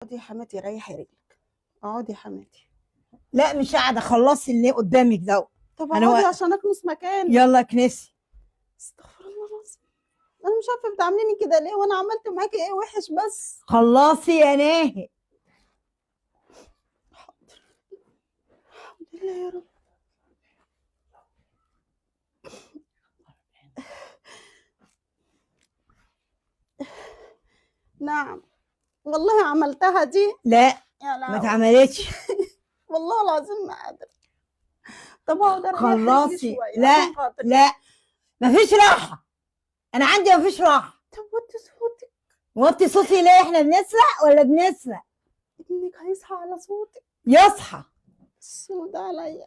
اقعدي يا حماتي، ريحي رجلك، اقعدي يا حماتي. لا مش قاعدة، خلصي اللي قدامك ده. طب أنا اقعدي عشان اكنس مكاني. يلا اكنسي. استغفر الله العظيم، انا مش عارفه بتعامليني كده ليه، وانا عملت معاكي ايه وحش؟ بس خلصي يا ناهي. حاضر، الحمد لله يا رب. نعم والله عملتها دي. لا يا ما لهوي. اتعملتش. والله العظيم ما قادرة. طب اقعد اريح رجلي خلصي. شوية لا، عشان خاطري. لا مفيش راحة، أنا عندي مفيش راحة. طب وطي صوتك. وطي صوتي ليه؟ احنا بنسرق ولا بنسرق؟ ابنك هيصحى على صوتك. يصحى. الصوت عليا.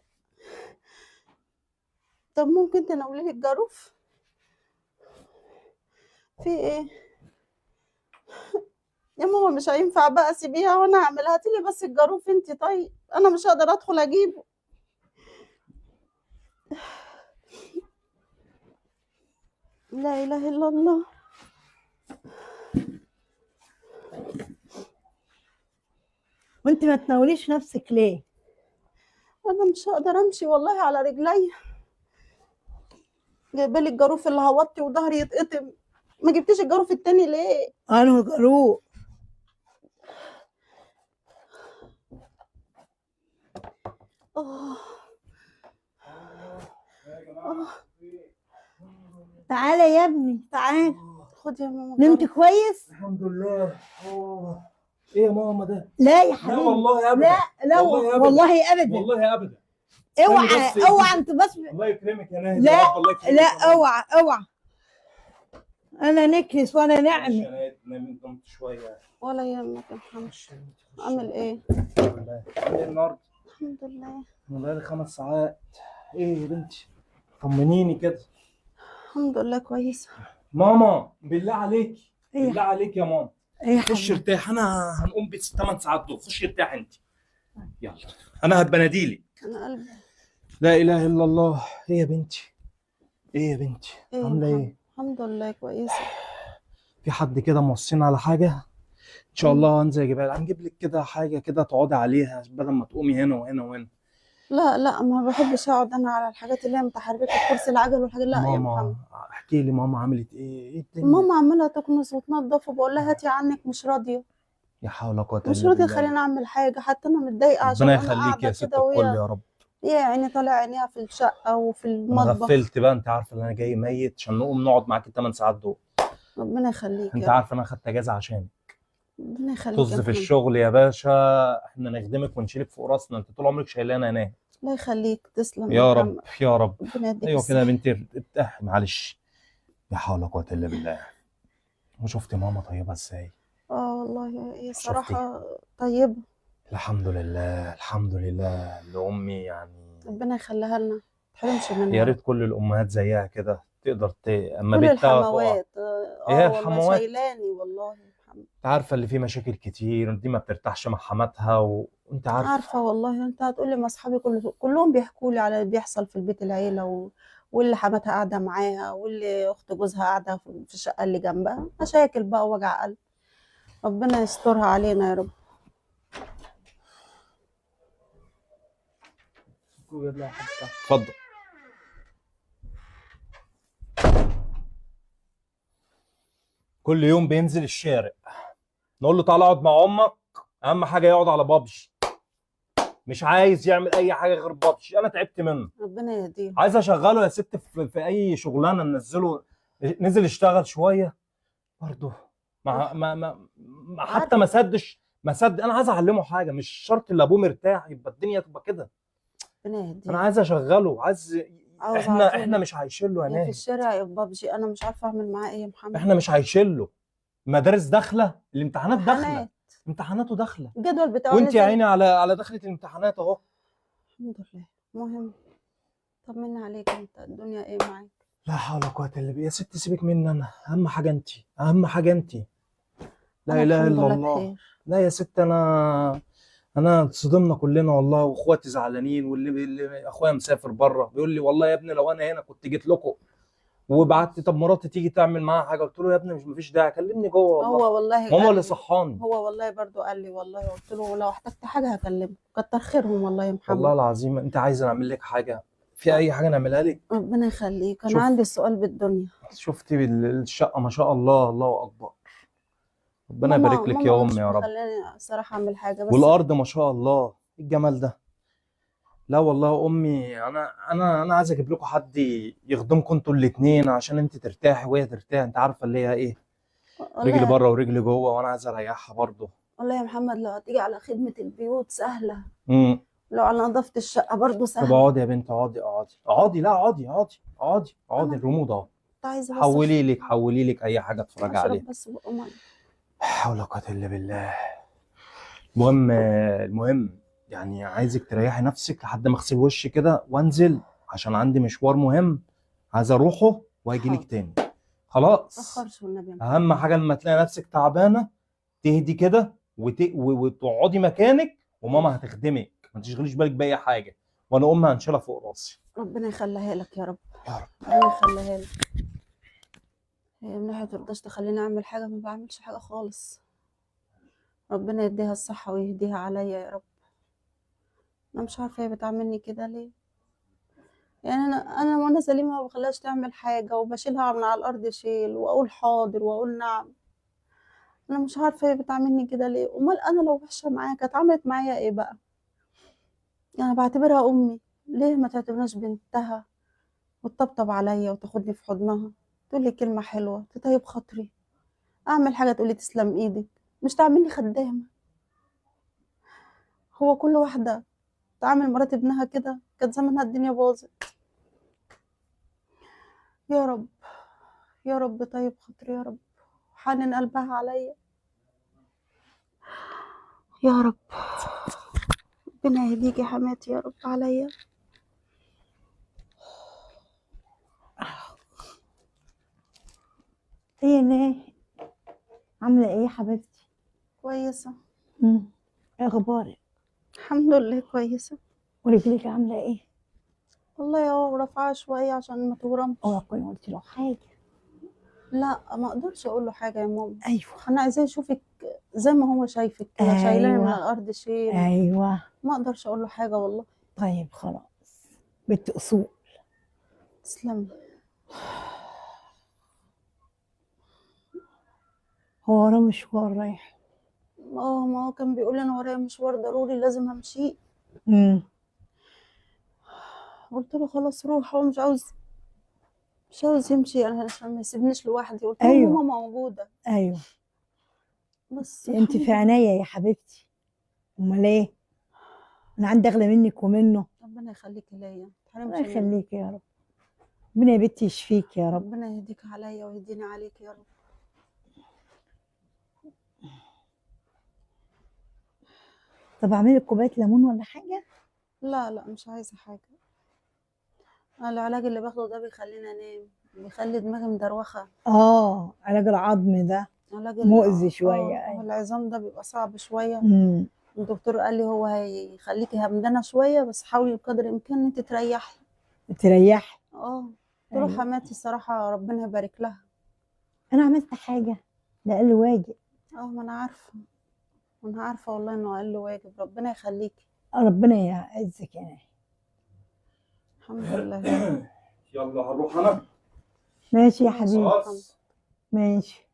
طب ممكن تناولي لي الجاروف؟ في ايه يا ماما؟ مش هينفع بقى، سيبيها وانا هعملها. هاتيلي بس الجاروف انتي. طيب انا مش هقدر ادخل اجيبه. لا اله الا الله. وانت ما تناوليش نفسك ليه؟ انا مش هقدر امشي والله على رجلي. جايبالي الجاروف اللي هوطي وظهري يتقطم. ما جبتيش الجاروف التاني ليه؟ انا جاروف. تعالى يا ابني تعالى. خد يا ماما. نمت كويس؟ الحمد لله. ايه يا ماما ده؟ لا يا حبيبي. لا والله ابدا. لا لا والله ابدا. والله ابدا. اوعى اوعى انت بس. الله يكرمك يا ناهد. لا لا اوعى اوعى. انا نكنس وانا نعمل. نمت شوية. ولا يهمك يا محمد. عامل ايه؟ الحمد لله. عامل ايه النهارده؟ الحمد لله. انا بقالي 5 ساعات. ايه يا بنتي؟ طمنيني كده. الحمد لله كويسة. ماما بالله عليك، إيه؟ بالله عليك يا ماما. ايه يا خش حبيبي؟ ارتاح، انا هنقوم ب 8 ساعات دول. خش ارتاح انت. يلا انا هبقى ناديلي. انا قلبي. لا اله الا الله. ايه يا بنتي؟ ايه يا بنتي؟ إيه عامله ايه؟ الحمد لله كويسة. في حد كده موصينا على حاجة؟ ان شاء الله هنزل اجيبها. هنجيب لك كده حاجة كده تقعدي عليها بدل ما تقومي هنا وهنا وهنا. لا لا ما بحبش اقعد انا على الحاجات اللي هي متحركة، كرسي العجل والحاجات. لا يا محمد. ماما احكي لي ماما عملت ايه؟ ايه الدنيا؟ ماما عماله تكنس وتنظف وبقول لها هاتي عنك، مش راضية. يا حول ولا قوة مش الا راضية بالله. تخليني اعمل حاجة، حتى انا متضايقة عشان ربنا انا يخليك يا قاعدة ست كده الكل وهي يا رب. يا عيني طالع عينيها في الشقة وفي انا المطبخ. غفلت بقى، انت عارفه ان انا جاي ميت عشان نقوم نقعد معاك ال8 ساعات دول. ربنا يخليك. انت عارفه انا خدت اجازه عشان ربنا يخليك. طز في الشغل يا باشا، احنا نخدمك ونشيلك فوق راسنا، انت طول عمرك شايلانا يا ناهد. الله يخليك، تسلم يا رب يا رب. ربنا يديك. ايوه كده يا بنتي ارتاحي معلش. لا حول ولا قوة الا بالله. وشفتي ماما طيبة ازاي؟ والله هي الصراحة طيبة. الحمد لله الحمد لله لامي يعني. ربنا يخليها لنا، ما تحرمش منها. يا ريت كل الامهات زيها كده تقدر اما كل بنتها الحموات. ايه والله الحموات شايلاني والله. انت عارفه اللي فيه مشاكل كتير دي ما بترتاحش مع حماتها وانت عارفه. عارفه والله. انت هتقولي ما اصحابي كلهم بيحكوا لي على اللي بيحصل في البيت العيلة واللي حماتها قاعدة معاها واللي اخت جوزها قاعدة في الشقة اللي جنبها، مشاكل بقى ووجع قلب. ربنا يسترها علينا يا رب. اتفضل. كل يوم بينزل الشارع نقول له تعالى اقعد مع امك، اهم حاجة يقعد على بابجي، مش عايز يعمل اي حاجة غير بابجي. انا تعبت منه. ربنا يهديه. عايز اشغله يا ست في اي شغلانة، ننزله. نزل اشتغل شوية برضه ما ما ما, ما حتى ما سدش ما سد. انا عايز اعلمه حاجة، مش شرط اللي ابوه مرتاح يبقى الدنيا تبقى كده. ربنا يهديه. انا عايز اشغله، عايز احنا مش عايشين له يا ناهد في الشارع يا بابجي. انا مش عارفه اعمل معاه ايه يا محمد. احنا مش عايشين له. المدارس داخله، الامتحانات داخله، امتحاناته داخله، الجدول بتاعه وانت يا عيني على دخله الامتحانات اهو. الحمد لله. المهم طمنا عليك انت، الدنيا ايه معاك؟ لا حول ولا قوة الا بالله يا ست. سيبك مني انا، اهم حاجة انت، اهم حاجة انت. لا اله الا الله. لا يا ست انا اتصدمنا كلنا والله، واخواتي زعلانين، واللي اخويا مسافر بره بيقول لي والله يا ابني لو انا هنا كنت جيت لكم. وبعت طب مراتي تيجي تعمل معاها حاجة، قلت له يا ابني مش مفيش داعي، كلمني جوه والله. هو والله ماما قال اللي لي، صحاني. هو والله برضو قال لي والله، قلت له لو احتجت حاجة هكلمك. كتر خيرهم والله يا محمد. والله العظيم انت عايز اعمل لك حاجة؟ في اي حاجة نعملها لك؟ ربنا يخليك، انا شوف. عندي السؤال بالدنيا. شفتي الشقة ما شاء الله، الله اكبر، ربنا ماما يبارك لك يا ماما ام مش يا رب. مخلاني صراحة اعمل حاجة بس. والارض ما شاء الله، ايه الجمال ده؟ لا والله يا امي، انا عايز اجيب لكم حد يخدمكم انتوا الاثنين عشان انت ترتاحي وهي ترتاح. انت عارفه اللي هي ايه، رجلي والله بره ورجلي جوه، وانا عايز اريحها برضه. والله يا محمد لو هتيجي على خدمة البيوت سهلة، امم لو على نظافة الشقة برضو طب سهلة. اقعدي يا بنت، اقعدي اقعدي اقعدي، لا اقعدي اقعدي اقعدي اقعدي، انا الريموت اهو. كنت عايزة بس حولي لك اي حاجة اتفرجي اشرب عليها. بس بق مية. لا حول ولا قوة الا بالله. المهم يعني عايزك تريحي نفسك لحد ما اغسل وشي كده وانزل، عشان عندي مشوار مهم عايز اروحه واجي لك حاضر. تاني. خلاص. متأخرش والنبي يا محمد. اهم حاجة لما تلاقي نفسك تعبانة تهدي كده وتقعدي مكانك، وماما هتخدمك، ما تشغليش بالك باي حاجة، وانا امي هنشيلها فوق راسي. ربنا يخليها لك يا رب. يا رب. ربنا يخليها لك. هي من ناحية مترضاش تخليني اعمل حاجة، ما بعملش حاجة خالص. ربنا يديها الصحة ويهديها عليا يا رب. انا مش عارفة هي بتعاملني كده ليه. يعني انا وانا سليمة ما بخليهاش تعمل حاجة، وبشيلها من على الارض شيل، واقول حاضر واقول نعم. انا مش عارفة هي بتعاملني كده ليه. امال انا لو وحشة معايا كانت عملت معايا ايه بقى؟ انا بعتبرها امي، ليه ما تعتبرناش بنتها وتطبطب عليا وتاخدني في حضنها، تقول لي كلمة حلوة تطيب خاطري، اعمل حاجة تقولي تسلم ايدك، مش تعملني خدامة. هو كل واحدة تعامل مرات ابنها كده كانت زمانها الدنيا باظت. يا رب يا رب طيب خاطري يا رب، حنن قلبها عليا يا رب. ربنا يهديك يا حماتي يا رب عليا. ايه يا ناهد، عامله ايه يا حبيبتي؟ كويسة. ايه اخبارك؟ الحمد لله كويسة. ورجليك عامله ايه؟ والله يا رافعة شوية عشان ما تورمش. اوعى تكوني قلتي له حاجة. لا ما اقدرش اقول له حاجة يا ماما. ايوه انا عايزاه يشوفك زي ما هو شايفك كده، شايلاني من ايوه الارض شيل. ايوه. ما اقدرش اقول له حاجة والله. طيب خلاص، بنت اصول. تسلمي. هو وراه مشوار رايح؟ اه ما هو كان بيقول لي انا ورايا مشوار ضروري لازم امشي. قلت له خلاص روح، هو مش عاوز يمشي انا عشان ما يسيبنيش لوحدي. قلت له ايوه ماما موجودة. ايوه. بس انت الحمد في لله. عينيا يا حبيبتي. امال ايه؟ انا عندي اغلى منك ومنه. ربنا يخليكي ليا، ما الله تحرمش مني. يخليك يا رب. ربنا يا بنتي يشفيك يا رب. ربنا يهديك عليا ويهديني عليك يا رب. طب اعملي لك كوباية ليمون ولا حاجة؟ لا لا مش عايزه حاجة. انا العلاج اللي باخده ده بيخليني انام، بيخلي دماغي مدروخه. اه علاج العظم ده علاج مؤذي شوية. ايوه. العظام ده بيبقى صعب شوية. الدكتور قال لي هو هيخليكي همدانه شوية، بس حاولي بقدر الامكان ان انت تريحي. تريحي. اه قلت له ايوه. حماتي الصراحة ربنا يبارك لها. انا عملت حاجة؟ ده اقل واجب. اه ما انا عارفه، ما انا عارفه والله انه اقل واجب. ربنا يخليكي. ربنا يعزك يا ناهد. الحمد لله. يلا هروح انا. ماشي يا ماشي. حبيبي. خلاص ماشي.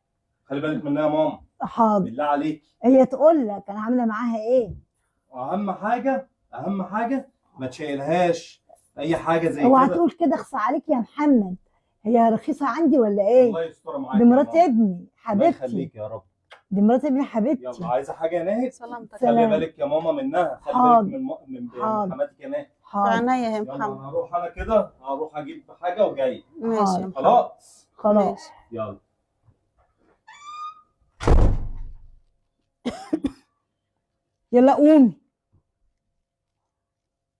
خلي بالك منها يا ماما. حاضر. بالله عليك. هي تقول لك انا عامله معاها ايه. واهم حاجة، اهم حاجة ما تشيلهاش اي حاجة زي اوعى كده. تقول كده، اخصى عليك يا محمد. هي رخيصة عندي ولا ايه؟ الله يستر معاك دي يا مرات ماما. ابني الله حبيبتي. يخليك يا رب. دي مرات ابني حبيبتي. يلا عايزه حاجة يا ناهد؟ سلامتك. خلي سلام. بالك يا ماما منها، خلي بالك حاضر. من حاضر. حماتك يا ناهد. في حاضر. عينيا يا يلا محمد. انا هروح، انا كده هروح اجيب حاجة وجاي. ماشي يا حاضر. محمد. خلاص خلاص. ماشي. يلا. يلا قومي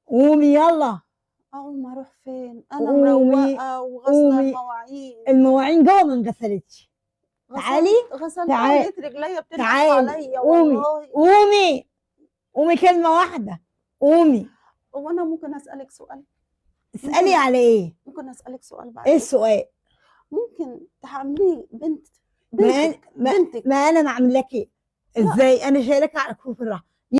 قومي يلا. اقوم اروح فين؟ انا قومي مروقه وغاسله قومي. المواعين. المواعين جوه ما انغسلتش. تعالي غسلت تعالي لقيت رجليا بتنحف تعالي. عليا قومي والله. قومي قومي، كلمة واحدة، قومي. هو انا ممكن اسالك سؤال؟ اسألي على ايه؟ ممكن اسالك سؤال ايه بعدين؟ السؤال؟ ممكن تحملي بنت ما بنتك ما بنتك. ما انا ما عاملاك ايه؟ ازاي انا شايلك على كفوف الراحة؟